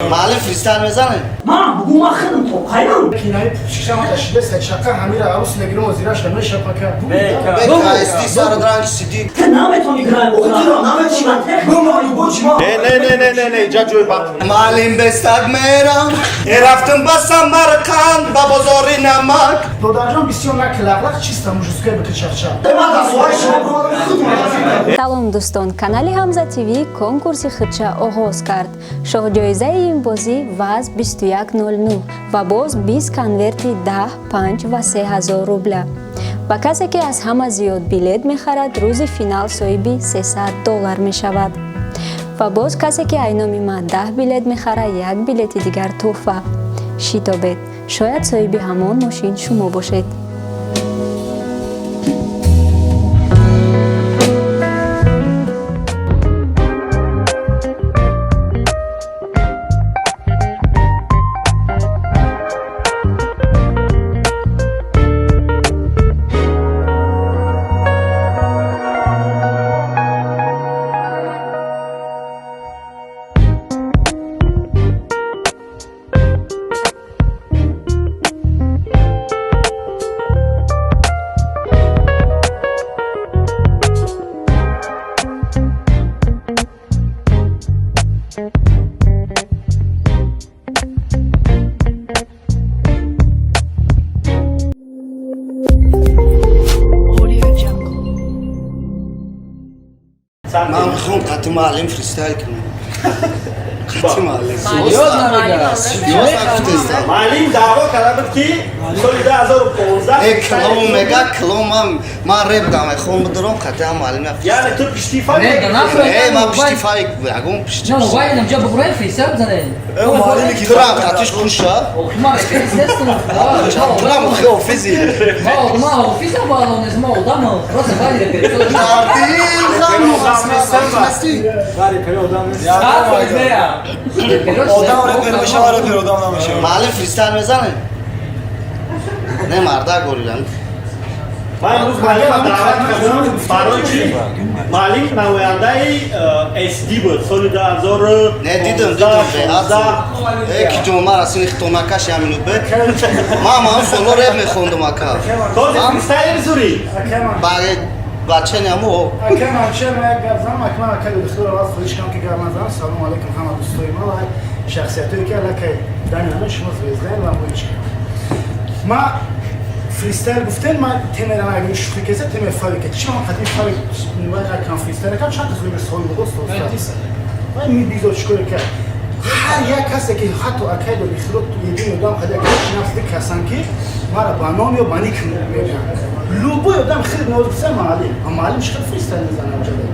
Маълим фристайл мезанед? Ман бугу ман худам тоқаям. Кинаи шишам ташида сачақа ҳамира арус мегирам озираша мешапака. БКСД сарадранг сиди. Ту наметони грайм Не, не, не, не, не, не, иҷа ҷой бат. Маълим бестак мерам. Рафтам ба Самарқанд, ба бозори намак. Додарҷон, бисёр накилақлақ, чиста мужиское бики чахча. Салом, дӯстон! Канали Ҳамза ТВ конкурси худша оғоз кард. Шоҳҷоизаи ин бозӣ ВАЗ 2109 ва боз 20 конверти 10, 5 ва 3 ҳазор рубля. Ва касе, ки аз ҳама зиёд билет мехарад, рӯзи финал соҳиби 300 доллар мешавад. Ва боз касе, ки айноми ман 10 билет мехарад, як билети дигар тӯҳфа. Шитобед, шояд соҳиби ҳамон мошин шумо бошед. Ман мехоҳам қати маълим фристайл кунам. Қати маълим. Ёд намегирад. Маълим даъво карда буд, ки соли 2015 Э, клоун мега, клоун, ман реп дам мехоҳам бидорам қати ҳам маълим. Яъне ту пишти фай? Не, да нафрай. Э, ман пишти фай, ягон пишти. Не, мобайл намҷа бубурай, фристайл бизанед. Турам қатиш хуша. Охи, ман реперис нестам. Турам охи офизи. Ма офисам балон нест, ма одамам. Просто вали реперис. Дардил ғам ҳасти. Одам репер мешава, репер одам намешава. Маълим фристайл мезанед? Не, марда горилам. Ман имрӯз маълима даъват кардам, барои чи маълим намояндаи SD буд соли 2000. Не, дидам, дидам, беҳад. Э, ки ҷон, ман расини хитонакаш ҳамину бе. Ман ҳам соло реп мехондам, ака. Този фристайлери зури. Баге бачани ҳамо. Акам ҳамча ма як гап занам, акман ака духтур аввал хоҳиш кардам, ки гап назанам. Салом алейкум ҳама дӯстои ма ва шахсиятое, ки аллакай дани ҳама шумо звездаем ва мо ҳеч. Ма фристайл гуфтем, ма темера агар шӯхӣ кеса, теме фавика. Чи ман қати фавик вай акам фристайл кам чанд кас мегӯяд соҳиби дост дост. Вай ми бизор чикор кард. Ҳар як касе, ки ҳатто акай доди хилот едини одам қади акай шинафти касан, ки мара ба ном ё ба ник мегӯянд. Любой одам хеле нозук маълим. А маълим чӣ хел фристайл мезанад ҷада?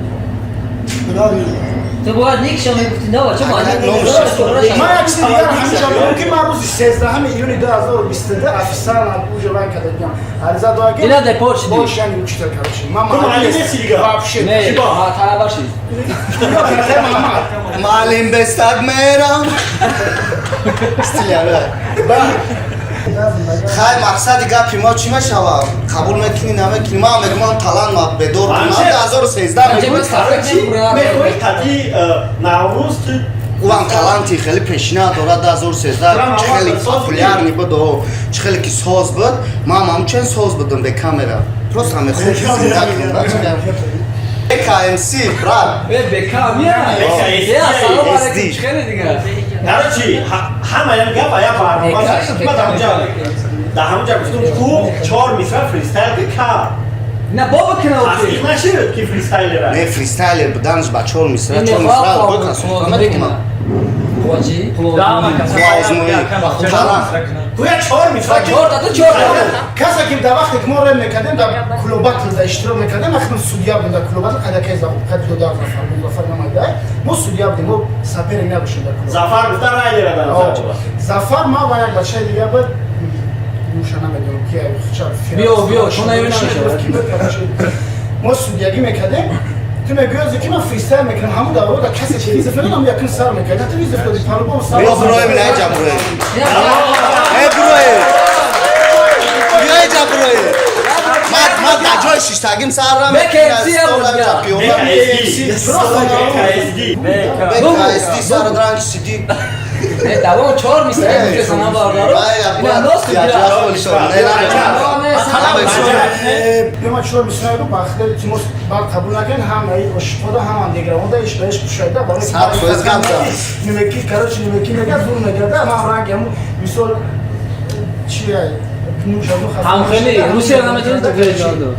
Ту бояд никша мегуфти, на бача маълим. Ман як чизи дигар ҳамеша мегӯям, ки ман рӯзи 13 июни 2022 официально уже вай карда будам. Ариза дода, ки Ина депорт шудӣ. Больше я не учитель, короче. Ман Ту маълим нести дига? Вообще. Не, ма талаба шид. Маълим бестак мерам. Стиляра. Хай, мақсади гапи мо чӣ мешавад? Қабул мекунӣ, намекунӣ? Ман мегӯям, ман талант ма бедор кунам. 2013 мегӯям. Мехоҳӣ қати Наврӯз ту? Ӯам таланти хеле пешина дорад. 2013 чӣ хеле популярный буд, о, чӣ хеле ки соз буд, ман ҳамчун соз будам бе камера. Просто мехоҳам зинда кунам. КМС, брат. Э, бека мия. Э, ассалому алейкум, чӣ хеле дигар? Короче, ҳама як гап я барнома ман дар ҳамонҷа гуфтам, ку чор мисра фристайл ки кард. На баба кина. Тасдиқ нашуд, ки фристайлера. Не, фристайлер буданаш ба чор мисра, чор мисра бо касофа метавонам. Қувачи? Қуваозмоӣ. Талант. Гӯя чор мисра. Чор та, ту чор та. Касе, ки дар вақте ки мо реп мекардем, дар клубатл да иштирок мекардем, вақте судья будем дар клубатл, қадаке қади додар Зафар, Зафар намайда, мо судья будем, мо соперник набошем дар клуб. Зафар гуфта райлера дар Зафар, ма ва як бачаи дига буд, нуша намедонам ки. Биё, биё, шуна ё намешавад. Мо судьягӣ мекардем. Ту мегӯӣ, ки ман фристайл мекунам, ҳамун давра дар касе чи вызов медодам, якум сар мекардам, ту вызов додӣ, по-любому сар. Биё, буроем, наҷа буроем. Э, буроем. Биё, иҷа буроем. Ман дар ҷои шиштагим саррам. БКСД БКСД сарадранг сиди. Не, давом чор мисра гуфте санам бародаро. Ина нос Ё чор мисра гу бахтар илтимос баъд қабул накунед, ҳам ай ошиқода, ҳам андеграунда иш ба иш пушайда барои 100% гап зад. Нимаки, короче, нимаки мега зур мегада, ман ранг ҳамун мисол чи ай Ҳамхели Русия наметавонед ҷон.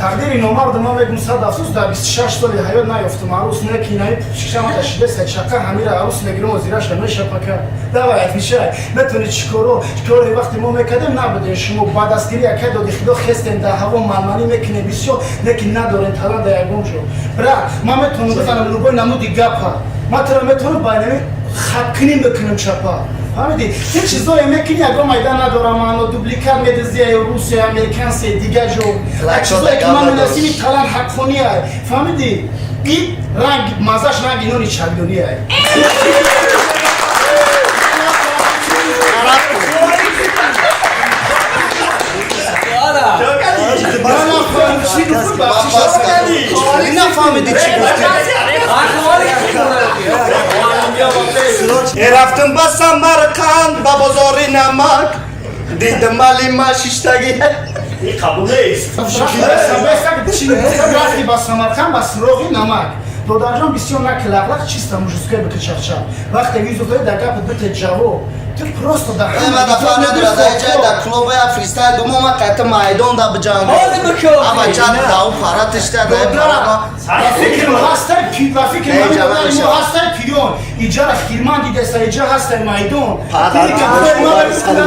Тақдири номард ма мегум сад афсӯс, дар 26 соли ҳаёт наёфтум арӯс, не ки наи шишамата шида сечақа ҳамира арӯс мегирам, озираша мешапака. Давай, отвечай, метони чикоро чикоро вақте мо мекардем набудем шумо, ба дастгири якай доди худо хестем дар ҳаво, манманӣ мекунем бисёр, не ки надорем талант дар ягон ҷо. Брат, ман метавонам бизанам любой намуди гапа, ман туро метавонам байнами хаккунӣ бикунам чапа, фаҳмидӣ? Ти чизое мекунӣ, ягон майдан надорам, маъно дубликат медизия Русия, американсе, дигар ҷо. Чизое ки ман менасими талант ҳаққония, фаҳмидӣ? И ранг мазаш ранги нони чагдония. Нафаҳмидӣ чӣ гуфтӣ? Рафтам ба Самарқанд, ба бозори намак, дидам малима шиштагӣ. Ин қабул нест. Рафти ба Самарқанд ба суроғи намак, додарҷон, бисёр накилақлақ, чисто мужской бикичахча. Вақте визу дори дар гапат бите ҷавоб, ту просто дар Ма дафа надора дар ҷай дар клуба я фристайл думо, ма қайта майдон да биҷанг. Аба чанд дау пара тишта да пара. Фикр ҳастай, ба фикри мо ҳастай пиён, иҷара хирман дидеса, иҷа ҳастай майдон.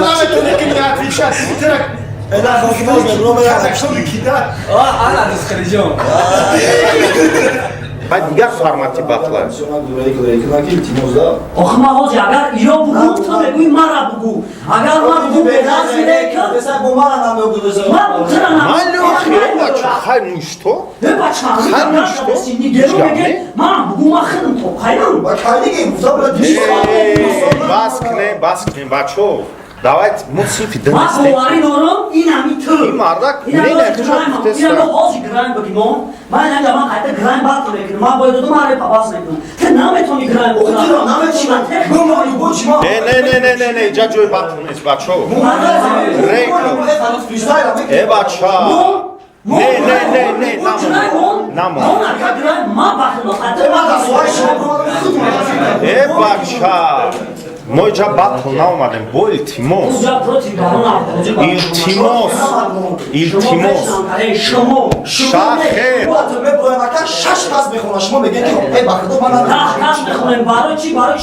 Наметоне ки отвечать. Ана дӯстхалиҷон. Баъд дигар формати батла. Охи ман ҳозир агар иё бугӯ, ту мегӯӣ мара бугӯ. Агар ман бугӯ бедаст мекун. Ман тура Хай, ну что? Хай, ну что? Ман бугӯ, ман хидм то қайнам. Бас кунем, бас кунем, бачо. Давайте, мо синфи д Ман боварӣ дорам, ин ҳами ту. Ин мардак ина ҳозир грайм бигимон. Ман инага ман қайта грайм батл мекунам. Ман бояд додум ҳар пабас мекунам. Ту наметавонӣ грайм. Не, не, не, не, не, не, иҷа ҷои батл нест, бачо. Э, бача. Не, не, не, не, намон. Намон. Э, бача. Мо иҷа батл наомадем, бо илтимос. Илтимос. Илтимос. Шахер. Шаш кас мехонад, шумо мегӯед ки э бахудо ман кас мехонем. Барои чӣ? Барои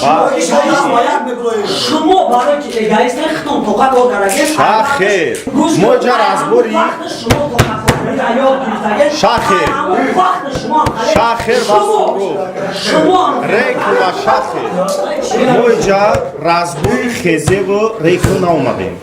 шумо, барои ки эгоист хитон тоқа кор кардаген. Шахер. Мо иҷа разбори шумо тоқа кор ёд гирифтаген. Шахер. Шахер ва Суҳроб. Рекл ва Шахер. Мо иҷа разбори хезеву рекл наомадем.